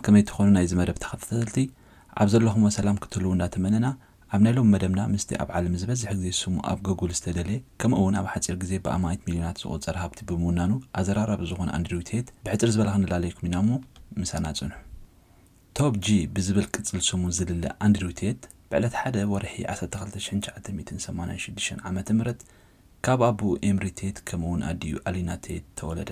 ከመይ ትኾኑ ናይዚ መደብ ተኸታተልቲ? ኣብ ዘለኹሞ ሰላም ክትህልዉ እንዳተመነና፣ ኣብ ናይ ሎሚ መደብና ምስቲ ኣብ ዓለም ዝበዝሕ ግዜ ስሙ ኣብ ጎጉል ዝተደልየ፣ ከምኡ እውን ኣብ ሓጺር ግዜ ብኣማኢት ሚልዮናት ዝቑጸር ሃብቲ ብምውናኑ ኣዘራራቢ ዝኾነ ኣንድሪው ቴት ብሕጽር ዝበለ ክንላለየኩም ኢና እሞ ምሳና ጽንሑ። ቶፕ ጂ ብዝብል ቅጽል ስሙ ዝልለ ኣንድሪው ቴት ብዕለት ሓደ ወርሒ ዓሰርተ ክልተ ሽሕን ትሽዓተ ሚእትን ሰማንያን ሽዱሽተን ዓመተ ምህረት ካብ ኣቦኡ ኤምሪ ቴት ከምኡ እውን ኣዲኡ ኣሊና ቴት ተወለደ።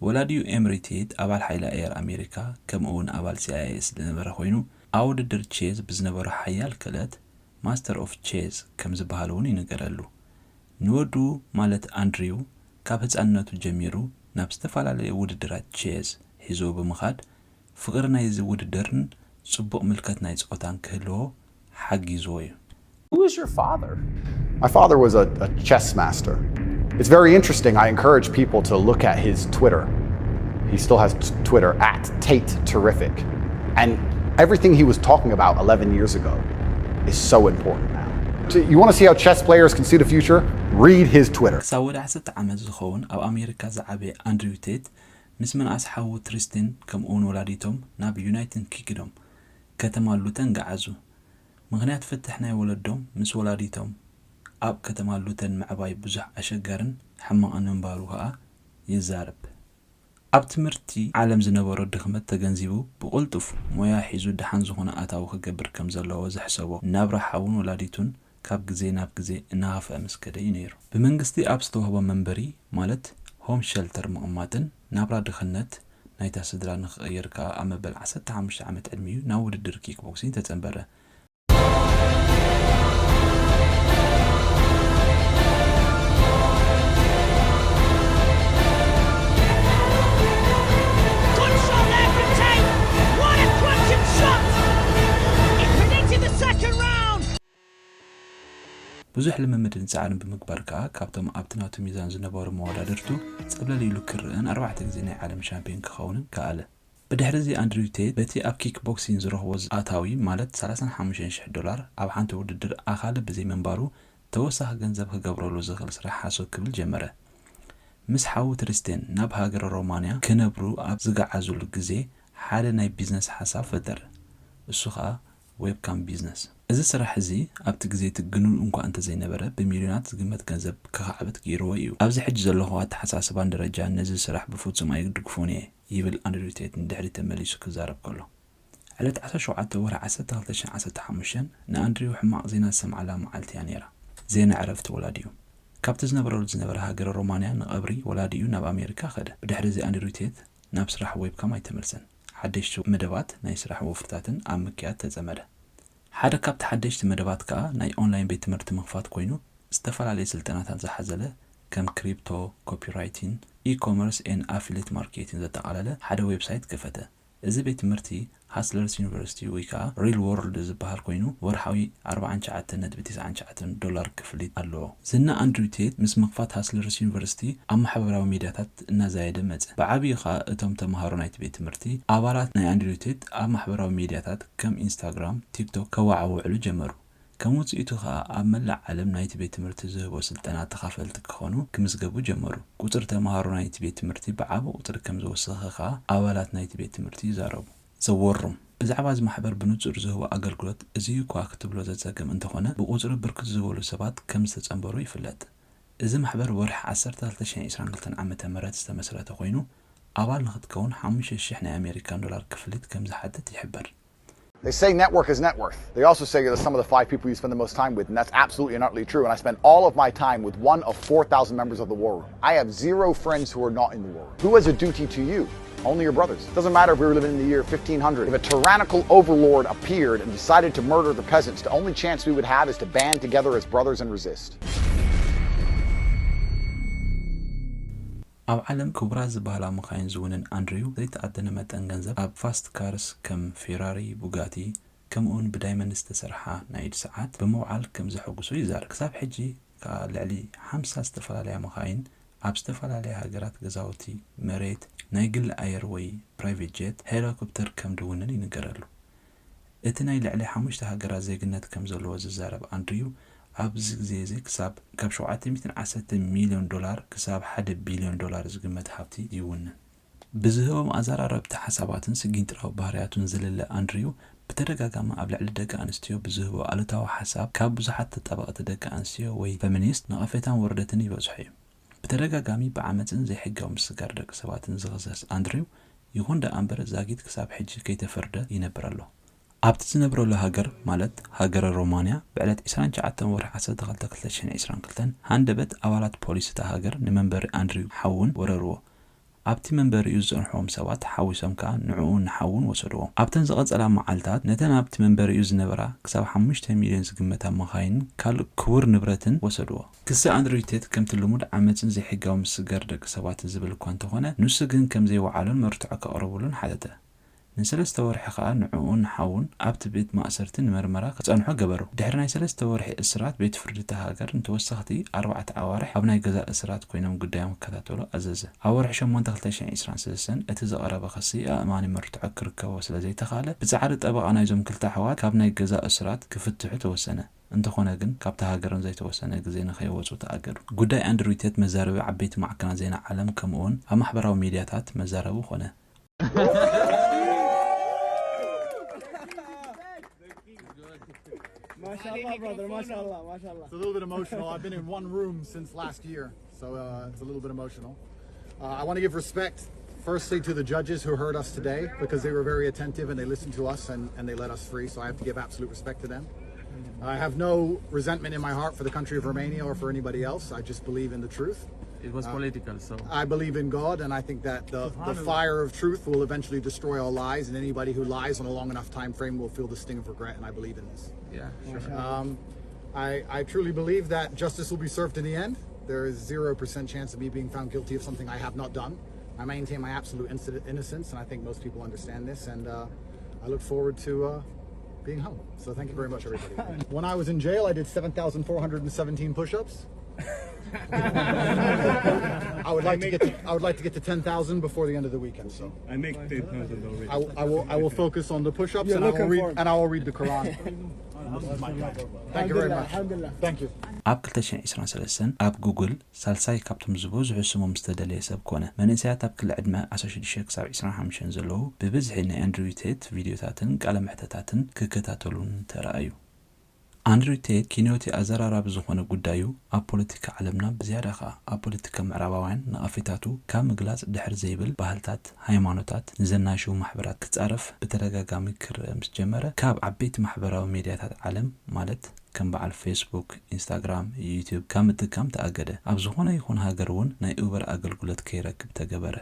ወላዲኡ ኤምሪ ቴት ኣባል ሓይሊ ኣየር ኣሜሪካ ከምኡ እውን ኣባል ሲ ኣይ ኤ ስለ ዝነበረ ኮይኑ፣ ኣብ ውድድር ቼዝ ብዝነበሮ ሓያል ክእለት ማስተር ኦፍ ቼዝ ከም ዝበሃል እውን ይንገረሉ። ንወዱ ማለት ኣንድሪው ካብ ህጻንነቱ ጀሚሩ ናብ ዝተፈላለዩ ውድድራት ቼዝ ሒዝዎ ብምኻድ ፍቕሪ ናይዚ ውድድርን ጽቡቕ ምልከት ናይ ጸወታን ክህልዎ ሓጊዝዎ እዩ። Who is your father? My father was a, a chess master. It's very interesting. I encourage people to look at his Twitter. He still has t- Twitter at Tate Terrific. And everything he was talking about eleven years ago is so important now. So you want to see how chess players can see the future? Read his Twitter. ክሳብ ወደ ዓሰርተ ዓመት ዝኸውን ኣብ ኣሜሪካ ዝዓበየ ኣንድሪው ቴት ምስ ምንኣስ ሓዉ ትሪስቲን ከምኡውን ወላዲቶም ናብ ዩናይትድ ኪንግዶም ከተማ ሉተን ገዓዙ። ምኽንያት ፍትሕ ናይ ወለዶም ምስ ወላዲቶም ኣብ ከተማ ሉተን ምዕባይ ብዙሕ ኣሸጋርን ሕማቕን ምንባሩ ከኣ ይዛረብ። ኣብ ትምህርቲ ዓለም ዝነበሮ ድኽመት ተገንዚቡ ብቕልጡፍ ሞያ ሒዙ ደሓን ዝኾነ ኣታዊ ክገብር ከም ዘለዎ ዝሕሰቦ ናብራ ሓውን ወላዲቱን ካብ ግዜ ናብ ግዜ እናኸፍአ ምስ ከደ እዩ ነይሩ። ብመንግስቲ ኣብ ዝተዋህቦ መንበሪ ማለት ሆም ሸልተር ምቕማጥን ናብራ ድኽነት ናይታ ስድራ ንክቕይር ከኣ ኣብ መበል ዓሰርተ ሓሙሽተ ዓመት ዕድሚኡ ናብ ውድድር ኪክቦክሲንግ ተጸንበረ። Good shot there from Tate. What a cracking shot. It predicted the second round. ብዙሕ ልምምድን ጻዕርን ብምግባር ከኣ ካብቶም ኣብቲ ናቱ ሚዛን ዝነበሩ መወዳድርቱ ጸብለል ኢሉ ክረኣን ኣርባዕተ ግዜ ናይ ዓለም ሻምፒዮን ክኸውንን ከኣለ። ብድሕሪ እዚ ኣንድሪው ቴት በቲ ኣብ ኪክ ቦክሲንግ ዝረኽቦ ኣታዊ ማለት ሰላሳን ሓሙሽተን ሽሕ ዶላር ኣብ ሓንቲ ውድድር ኣኻሊ ብዘይ ምንባሩ ተወሳኺ ገንዘብ ክገብረሉ ዝኽእል ስራሕ ሃሰው ክብል ጀመረ። ምስ ሓዉ ትሪስቴን ናብ ሃገረ ሮማንያ ክነብሩ ኣብ ዝገዓዙሉ ግዜ ሓደ ናይ ቢዝነስ ሓሳብ ፈጠረ። እሱ ኸኣ ዌብካም ቢዝነስ። እዚ ስራሕ እዚ ኣብቲ ግዜ እቲ ግኑን እንኳ እንተዘይነበረ ብሚልዮናት ዝግመት ገንዘብ ከኻዕብት ገይርዎ እዩ። ኣብዚ ሕጂ ዘለኹ ኣተሓሳስባን ደረጃን ነዚ ስራሕ ብፍጹም ኣይድግፎን እየ ይብል ኣንድሪው ቴት ንድሕሪት ተመሊሱ ክዛረብ ከሎ። ዕለት ዓሰርተ ሸውዓተ ወርሒ ዓሰርተ ክልተ ሽሕን ዓሰርተ ሓሙሽተን ንኣንድሪው ሕማቕ ዜና ዝሰምዓላ መዓልቲ እያ ነይራ። ዜና ዕረፍቲ ወላዲኡ። ካብቲ ዝነብረሉ ዝነበረ ሃገረ ሮማንያ ንቐብሪ ወላዲኡ ናብ ኣሜሪካ ከደ። ብድሕሪ እዚ ኣንድሪው ቴት ናብ ስራሕ ዌብካም ኣይተመልሰን። ሓደሽቲ መደባት ናይ ስራሕ ወፍርታትን ኣብ ምክያድ ተጸመደ። ሓደ ካብቲ ሓደሽቲ መደባት ከኣ ናይ ኦንላይን ቤት ትምህርቲ ምኽፋት ኮይኑ፣ ዝተፈላለየ ስልጠናታት ዝሓዘለ ከም ክሪፕቶ፣ ኮፒራይቲን፣ ኢ-ኮመርስ ኤን ኣፊሌት ማርኬቲን ዘጠቓለለ ሓደ ዌብሳይት ከፈተ። እዚ ቤት ትምህርቲ ሃስለርስ ዩኒቨርሲቲ ወይ ከኣ ሪል ዎርልድ ዝበሃል ኮይኑ፣ ወርሓዊ ኣርባዓን ትሽዓተን ነጥቢ ትስዓን ትሽዓተን ዶላር ክፍሊት ኣለዎ። ዝና ኣንድሪው ቴት ምስ ምኽፋት ሃስለርስ ዩኒቨርሲቲ ኣብ ማሕበራዊ ሚድያታት እናዛየደ መጸ። ብዓቢኡ ከኣ እቶም ተምሃሮ ናይቲ ቤት ትምህርቲ ኣባላት ናይ ኣንድሪው ቴት ኣብ ማሕበራዊ ሚድያታት ከም ኢንስታግራም፣ ቲክቶክ ከወዓውዕሉ ጀመሩ። ከም ውጽኢቱ ከኣ ኣብ መላእ ዓለም ናይቲ ቤት ትምህርቲ ዝህቦ ስልጠና ተኻፈልቲ ክኾኑ ክምዝገቡ ጀመሩ። ቁጽሪ ተምሃሮ ናይቲ ቤት ትምህርቲ ብዓቢ ቁጽሪ ከም ዝወሰኸ ከኣ ኣባላት ናይቲ ቤት ትምህርቲ ይዛረቡ። ዘወሩም ብዛዕባ እዚ ማሕበር ብንጹር ዝህቦ ኣገልግሎት እዚ እዩ እኳ ክትብሎ ዘጸግም እንተኾነ፣ ብቁጽሪ ብርክት ዝበሉ ሰባት ከም ዝተጸንበሩ ይፍለጥ። እዚ ማሕበር ወርሒ ዓሰርተ ክልተ ሽሕን ዕስራን ክልተን ዓመተ ምህረት ዝተመስረተ ኮይኑ፣ ኣባል ንኽትከውን ሓሙሽተ ሽሕ ናይ ኣሜሪካን ዶላር ክፍሊት ከም ዝሓትት ይሕበር። They say network is net worth. They also say you're the sum of the five people you spend the most time with, and that's absolutely and utterly true. And I spend all of my time with one of four thousand members of the War Room. I have zero friends who are not in the War Room. Who has a duty to you? Only your brothers. Doesn't matter if we were living in the year fifteen hundred. If a tyrannical overlord appeared and decided to murder the peasants, the only chance we would have is to band together as brothers and resist. ኣብ ዓለም ክቡራት ዝበሃላ መኻይን ዝውንን ኣንድሪው ዘይተኣደነ መጠን ገንዘብ ኣብ ፋስት ካርስ ከም ፌራሪ፣ ቡጋቲ፣ ከምኡውን ብዳይመንድ ዝተሰርሓ ናይ ኢድ ሰዓት ብምውዓል ከም ዘሐጉሶ ይዛረብ። ክሳብ ሕጂ ከኣ ልዕሊ ሓምሳ ዝተፈላለያ መኻይን ኣብ ዝተፈላለያ ሃገራት ገዛውቲ፣ መሬት፣ ናይ ግሊ ኣየር ወይ ፕራይቬት ጀት፣ ሄሊኮፕተር ከም ድውንን ይንገረሉ። እቲ ናይ ልዕሊ ሓሙሽተ ሃገራት ዜግነት ከም ዘለዎ ዝዛረብ ኣንድሪው፣ ኣብዚ ግዜ እዚ ክሳብ ካብ ሸውዓተ ሚእትን ዓሰርተ ሚልዮን ዶላር ክሳብ ሓደ ቢልዮን ዶላር ዝግመት ሃብቲ ይውንን። ብዝህቦም ኣዘራረብቲ ሓሳባትን ስጊንጥራዊ ባህርያቱን ዝልለ ኣንድሪው፣ ብተደጋጋሚ ኣብ ልዕሊ ደቂ ኣንስትዮ ብዝህቦ ኣሉታዊ ሓሳብ ካብ ብዙሓት ተጣበቕቲ ደቂ ኣንስትዮ ወይ ፌሚኒስት ነቐፌታን ውርደትን ይበጽሖ እዩ። ብተደጋጋሚ ብዓመጽን ዘይሕጋዊ ምስግጋር ደቂ ሰባትን ዝኽሰስ ኣንድሪው፣ ይኹን ደኣ እምበር ዛጊት ክሳብ ሕጂ ከይተፈርደ ይነብር ኣሎ። ኣብቲ ዝነብረሉ ሃገር፣ ማለት ሃገረ ሮማንያ፣ ብዕለት ዕስራን ትሽዓተን ወርሒ ዓሰርተ ክልተ ክልተ ሽሕን ዕስራን ክልተን፣ ሃንደበት ኣባላት ፖሊስ እታ ሃገር ንመንበሪ ኣንድሪው ሓውን ወረርዎ። ኣብቲ መንበሪኡ ዝጸንሕዎም ሰባት ሓዊሶም ከኣ ንዕኡን ንሓውን ወሰድዎም። ኣብተን ዝቐጸላ መዓልታት፣ ነተን ኣብቲ መንበሪኡ ዝነበራ ክሳብ ሓሙሽተ ሚልዮን ዝግመታ መኻይንን ካልእ ክቡር ንብረትን ወሰድዎ። ክሲ ኣንድሪው ቴት ከምቲ ልሙድ ዓመጽን ዘይሕጋዊ ምስግጋር ደቂ ሰባትን ዝብል እኳ እንተኾነ፣ ንሱ ግን ከም ዘይወዓሎን መርትዖ ከቕርብሉን ሓተተ። ንሰለስተ ወርሒ ከኣ ንዕኡን ንሓውን ኣብቲ ቤት ማእሰርቲ ንመርመራ ክጸንሑ ገበሩ። ድሕሪ ናይ ሰለስተ ወርሒ እስራት፣ ቤት ፍርዲ እታ ሃገር ንተወሰኽቲ ኣርባዕተ ኣዋርሕ ኣብ ናይ ገዛ እስራት ኮይኖም ጉዳዮም ክከታተሉ ኣዘዘ። ኣብ ወርሒ ሸሞንተ ክልተ ሽሕን ዕስራን ሰለስተን እቲ ዝቐረበ ክሲ ኣእማኒ መርትዖ ክርከቦ ስለ ዘይተኻእለ፣ ብጻዕሪ ጠበቓ ናይዞም ክልተ ኣሕዋት ካብ ናይ ገዛ እስራት ክፍትሑ ተወሰነ። እንተኾነ ግን፣ ካብታ ሃገር ንዘይተወሰነ ግዜ ንኸይወጹ ተኣገዱ። ጉዳይ ኣንድሪው ቴት መዛረቢ ዓበይቲ ማዕከናት ዜና ዓለም፣ ከምኡውን ኣብ ማሕበራዊ ሚድያታት መዛረቢ ኾነ። ما شاء الله brother، ما شاء الله، ما شاء الله. It's a little bit emotional. I've been in one room since last year, so uh, it's a little bit emotional. Uh, I want to give respect, firstly, to the judges who heard us today, because they were very attentive and they listened to us and, and they let us free, so I have to give absolute respect to them. I have no resentment in my heart for the country of Romania or for anybody else. I just believe in the truth. It was Uh, political, so. I believe in God, and I think that the, the fire of truth will eventually destroy all lies, and anybody who lies on a long enough time frame will feel the sting of regret, and I believe in this. Yeah, sure. Um, I, I truly believe that justice will be served in the end. There is zero percent chance of me being found guilty of something I have not done. I maintain my absolute inci- innocence, and I think most people understand this, and uh, I look forward to uh, being home. So thank you very much, everybody. When I was in jail, I did seven thousand four hundred and seventeen push ups. I would like to get to, I would like to get to ten thousand before the end of the weekend. So I make ten thousand already. I, will- I will I will focus on the push-ups You're and I will looking read for it. and I will read the Quran. This is my time. Thank you very الحمد لله، much. الحمد لله. Thank you. ኣብ ክልተ ሽሕን ዕስራን ሰለስተን ኣብ ጉግል ሳልሳይ ካብቶም ዝበዝሑ ስሞም ዝተደለየ ሰብ ኮነ። መንእሰያት ኣብ ክሊ ዕድመ ዓሰርተ ሽዱሽተ ክሳብ ዕስራን ሓሙሽተን ዘለዉ ብብዝሒ ናይ ኣንድሪው ቴት ቪድዮታትን ቃለ መሕተታትን ክከታተሉን ተራእዩ። ኣንድሪው ቴት ኪንዮቲ ኣዘራራቢ ዝኾነ ጉዳዩ ኣብ ፖለቲካ ዓለምና ብዝያዳ ኸኣ ኣብ ፖለቲካ ምዕራባውያን ነቐፌታቱ ካብ ምግላጽ ድሕር ዘይብል ባህልታት፣ ሃይማኖታት፣ ንዘናሽው ማሕበራት ክጻረፍ ብተደጋጋሚ ክረአ ምስ ጀመረ፣ ካብ ዓበይቲ ማሕበራዊ ሜድያታት ዓለም ማለት ከም በዓል ፌስቡክ፣ ኢንስታግራም፣ ዩቱብ ካብ ምጥቃም ተኣገደ። ኣብ ዝኾነ ይኹን ሃገር እውን ናይ ኡበር ኣገልግሎት ከይረክብ ተገበረ።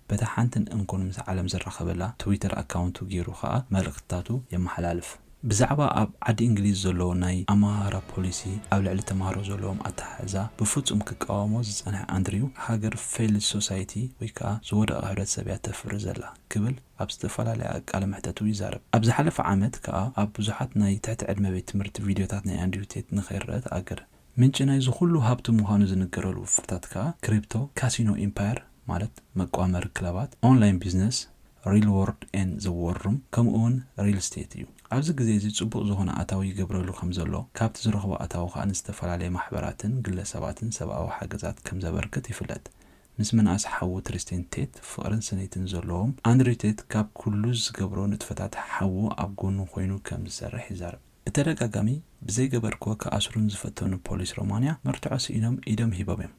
በታ ሓንትን እንኮን ምስ ዓለም ዝራኸበላ ትዊተር ኣካውንቱ ገይሩ ኸኣ መልእኽትታቱ የመሓላልፍ። ብዛዕባ ኣብ ዓዲ እንግሊዝ ዘሎ ናይ ኣመሃህራ ፖሊሲ፣ ኣብ ልዕሊ ተምሃሮ ዘለዎም ኣተሓሕዛ ብፍጹም ክቃወሞ ዝጸንሐ ኣንድሪው፣ ሃገር ፌይልድ ሶሳይቲ ወይ ከኣ ዝወደቐ ሕብረተሰብ እያ ተፍሪ ዘላ ክብል ኣብ ዝተፈላለያ ቃለ መሕተቱ ይዛረብ። ኣብ ዝሓለፈ ዓመት ከኣ ኣብ ብዙሓት ናይ ትሕቲ ዕድመ ቤት ትምህርቲ ቪድዮታት ናይ ኣንድሪው ቴት ንኸይረአ ተኣገደ። ምንጪ ናይዚ ኩሉ ሃብቲ ምዃኑ ዝንገረሉ ውፍርታት ከኣ ክሪፕቶ፣ ካሲኖ ኢምፓየር ማለት መቋመሪ ክለባት፣ ኦንላይን ቢዝነስ፣ ሪል ዎርልድ ኤን ዘ ዎር ሩም ከምኡ እውን ሪል ስቴት እዩ። ኣብዚ ግዜ እዚ ጽቡቕ ዝኾነ ኣታዊ ይገብረሉ ከም ዘሎ፣ ካብቲ ዝረኽቦ ኣታዊ ከኣ ንዝተፈላለየ ማሕበራትን ግለሰባትን ሰብኣዊ ሓገዛት ከም ዘበርክት ይፍለጥ። ምስ ምንኣስ ሓዉ ትሪስቴን ቴት ፍቕርን ስኒትን ዘለዎም ኣንድሪው ቴት ካብ ኩሉ ዝገብሮ ንጥፈታት ሓዉ ኣብ ጎኑ ኮይኑ ከም ዝሰርሕ ይዛረብ። ብተደጋጋሚ ብዘይገበርክዎ ክኣስሩን ዝፈተኑ ፖሊስ ሮማንያ መርትዖ ስኢኖም ኢዶም ሂቦም እዮም።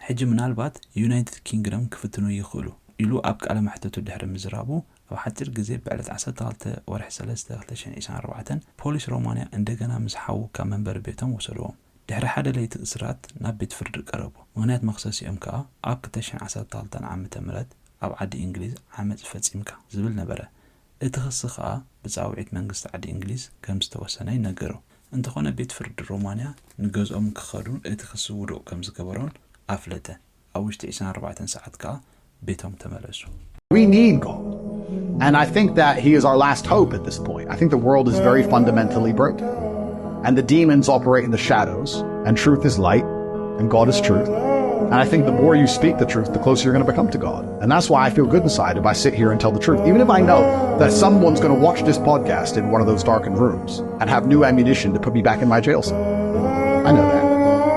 ሕጂ ምናልባት ዩናይትድ ኪንግደም ክፍትኑ ይኽእሉ ኢሉ ኣብ ቃለ መሕተቱ ድሕሪ ምዝራቡ ኣብ ሓጺር ግዜ ብዕለት ዓሰርተ ክልተ ወርሒ ሰለስተ ክልተ ሽሕን ዕስራን ኣርባዕተን ፖሊስ ሮማንያ እንደገና ምስ ሓዉ ካብ መንበሪ ቤቶም ወሰድዎም። ድሕሪ ሓደ ለይቲ እስራት ናብ ቤት ፍርዲ ቀረቡ። ምኽንያት መኽሰሲኦም ከኣ ኣብ ክልተ ሽሕን ዓሰርተ ክልተን ዓመተ ምህረት ኣብ ዓዲ እንግሊዝ ዓመጽ ፈጺምካ ዝብል ነበረ። እቲ ክሲ ከኣ ብጻውዒት መንግስቲ ዓዲ እንግሊዝ ከም ዝተወሰነ ይነገሩ። እንተኾነ ቤት ፍርዲ ሮማንያ ንገዝኦም ክኸዱ እቲ ክሲ ውዱቕ ከም ዝገበሮን ኣፍለጠ። ኣብ ውሽጢ ዕስራን ኣርባዕተን ሰዓት ከኣ ቤቶም ተመለሱ። We need God. And I think that He is our last hope at this point. I think the world is very fundamentally broken. And the demons operate in the shadows, and truth is light, and God is truth. And I think the more you speak the truth, the closer you're going to become to God. And that's why I feel good inside if I sit here and tell the truth. Even if I know that someone's going to watch this podcast in one of those darkened rooms and have new ammunition to put me back in my jail cell. I know that.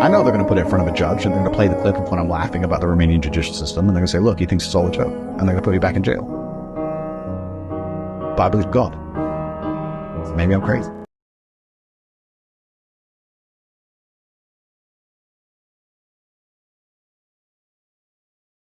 I know they're going to put it in front of a judge and they're going to play the clip of when I'm laughing about the Romanian judicial system, and they're going to say, "Look, he thinks it's all a joke," and they're going to put me back in jail. But I believe God. Maybe I'm crazy.